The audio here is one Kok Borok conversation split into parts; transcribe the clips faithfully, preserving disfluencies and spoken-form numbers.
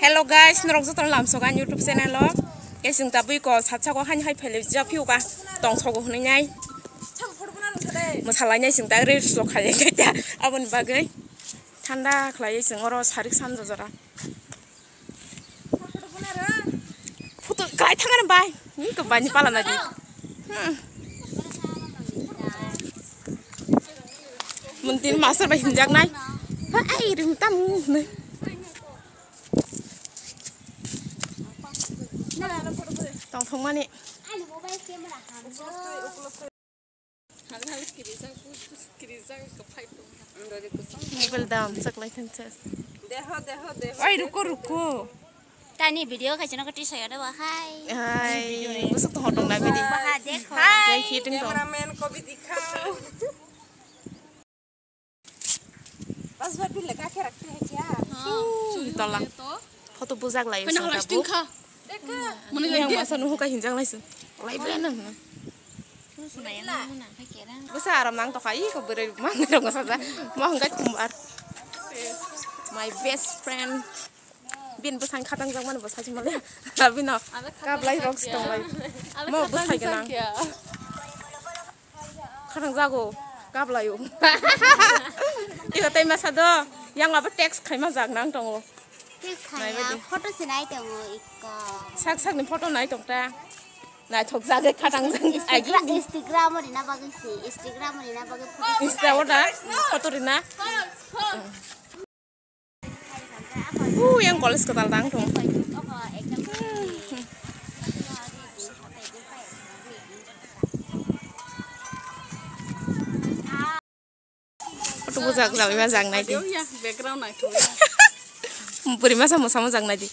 Hello guys, norok jotono lamsok ani YouTube channel o. Khe chwng tabwi ko satsako haini hai phailai ja phiuka tongthogo hwnwi nai. Mwsalai nai chwng ta reels rok khai khe ta aboni bagwi thanda khlaiwi chwng oro sarik sanjo jora. Photo kai thangani bai. Ni ko bai ni pala na di. Hmm. Muntin master bai hinjak nai. Ha ai rim tam ni. Tong thong mani. Mobile dam chaklai thang ses. Deho, deho, deho. Oi, ruko, ruko. Tani video khaisano kati saya da bahai. Hai, busuk to hodong na bidi. Bahai dekho. Hai, hiting to. Cameraman ko bhi dikhao. Bas bar bhi laga ke rakhte hai kya? Chuli tola. Photo bujak lai. Kena sa halai ta sting bu. Kha. Dekha. Mane yang lagi masa nuhu ka hinjang lai su. Lai bela na. Basa aram nang to kai ko bere mang rong sa sa. Mo hangkai kumbar. My best friend. Bin bwsang khatang jak mani bwsai si mali. Bino kablai rok tong lai. Mo bwsai gana. Khatang jago kablai o. Iko tai masa do. Yang abo text khai ma jak nang tongo. Text khai ya, photo se nai tongo iko. Sak sak ni photo nai tong ta. Nai thok jage khatang jak. Instagram, Instagram o rina bagwi si. Instagram o rina bagwi photo. Insta o da photo rina. Uh, yang college ko tal tang thung. Photo bujak jang, ima jang nai di. Background nai thung. Buri masa musa mo jang nai di.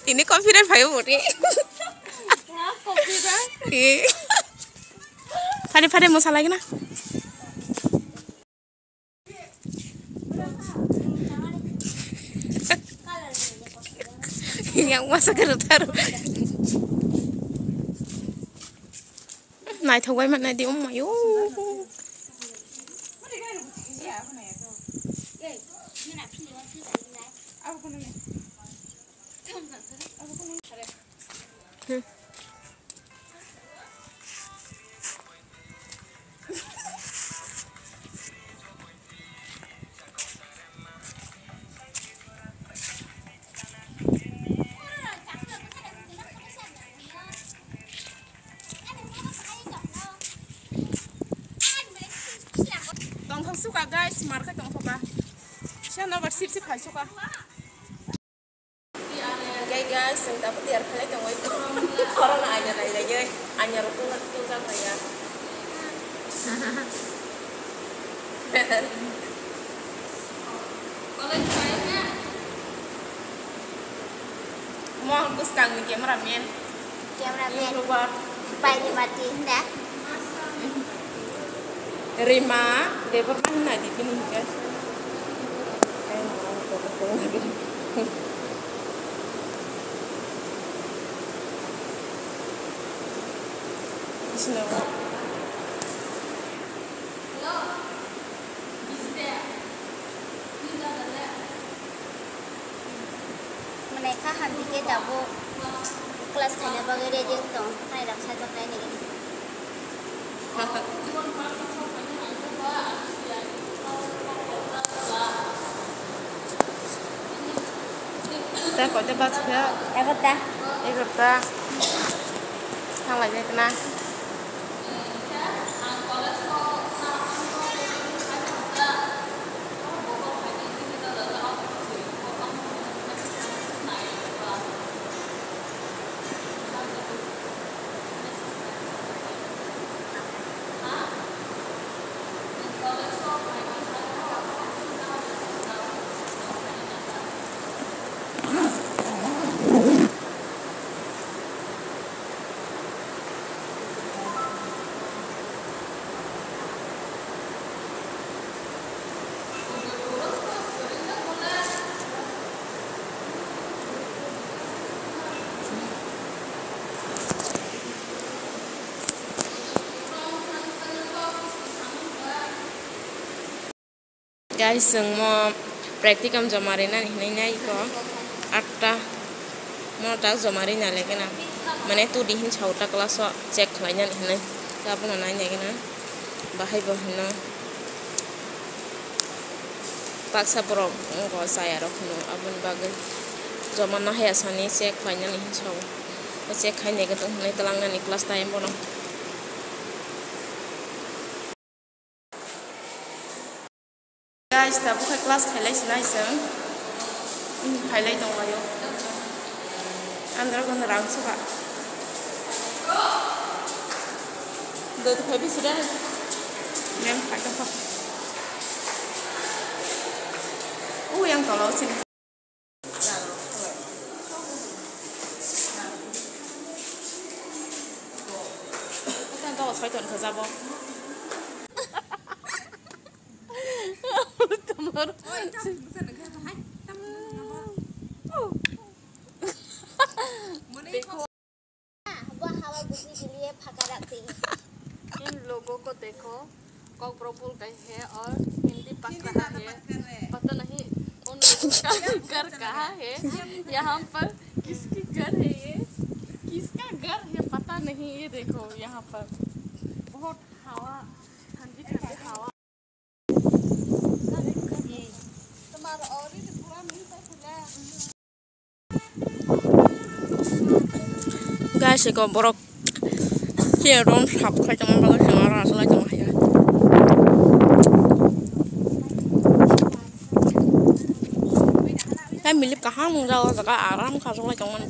Tini copyright phaio bori. Copyright? Eh. Phare phare musa lagi na. Yang masa karo taro. Naithok bai mannai di, oh my, oh. Hmm. Tongthok suka guys, mar khe tongthoka. Sano ba sip sip khai suka. Guys, guys, ang dapat di arphalai tong oi. Orang na anya nai lagi, anya rukun tu kan ya. Mo ang bus kang ni camera man. Camera man. YouTuber. Pai ni mati, hna? Rima, Debbarma hwnna di bini hwnkhe. Sino. Mwnai kha hamdi khe tabuk class khaina bagwi ready wng tong, hai rang sajak nai nini. Tei koita baj khe? Egarta. Egarta. Thanglai nai khna. Guys, chwng mo Practicum joma rinani hinwi nai ko atta. Mono tak joma rina le gana. Mane tudi hin sao ta class o check khlai nani hinwi. Abono nai nai gana. Bahai bo hino. Baksa borok wngkha chaya rok hino aboni bagwi. Joma no haya sani check khlai nani hin sao. Check khai nai gana hinwi twlang nani class time bono. Guys, tabuk khe class khailai sinai chwng. Khailai tonglaio. Andro kono rang suka. Dot khabi sida. Mem khaito kha. U yang tolo chin. Tang tolo soi ton khajabo. Tomorrow. वो हवा घुसने के लिए फका रखते हैं। इन लोगों को देखो, कॉकबोल का है और हिंदी पक रहा है। पता नहीं उन लोगों का घर कहाँ है। यहाँ पर किसकी घर है ये, किसका घर है पता नहीं। ये देखो यहाँ पर बहुत हवा, ठंडी ठंडी हवा। Guys, eko borok chair rok sap khai tongma bagwi chwng aro achuk lai tongma hai. Tei milip kaham wngjak o jaga, aram kha achuk lai tongmani.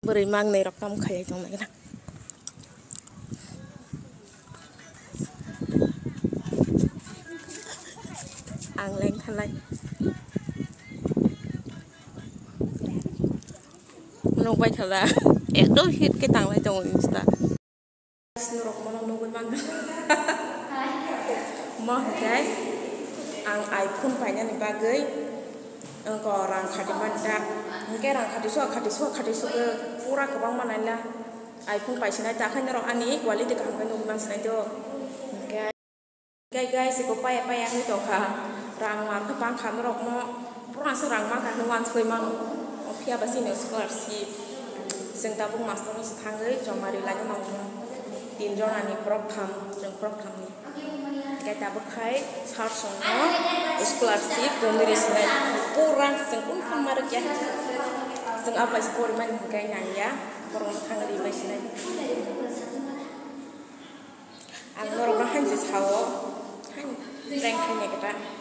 Bwrwi mangnwi rok tamo khai tongnai gana. Ang leng thalai. Nukbai thala. Ekdom hit khe tanglai tongo insta. Norok mono nugwi mangkha. Mo hwnkhe ang iPhone painani bagwi wngkha rang khati manta. Hwnkhe rang khati sua, khati sua, khati sugwi pura kwbangma naila iPhone paisinai, ta khe norok ani quality kaham khe nugwi mansinai do. Hwnkhe. Guys, eko paya paya wngwi tongkha. Rang mar khe bangkha norokno. Borokno se rang mankha hinwi uansukwi mano. O phiya ba chini scholarship. Chwng tabuk master no se thangwi joma rilai mano. Tin jona ni borok tham, chwng borok thamni. Hwnkhe tabuk khai sir songno scholarship joma ri sinai. Pura chwng kunu phano ma rwkya. Chwng apai se porimani hwnkhe nangya. Borokno thangwi ri bai sinai. Ang norokno haino se sao, haino prank khainai kwta.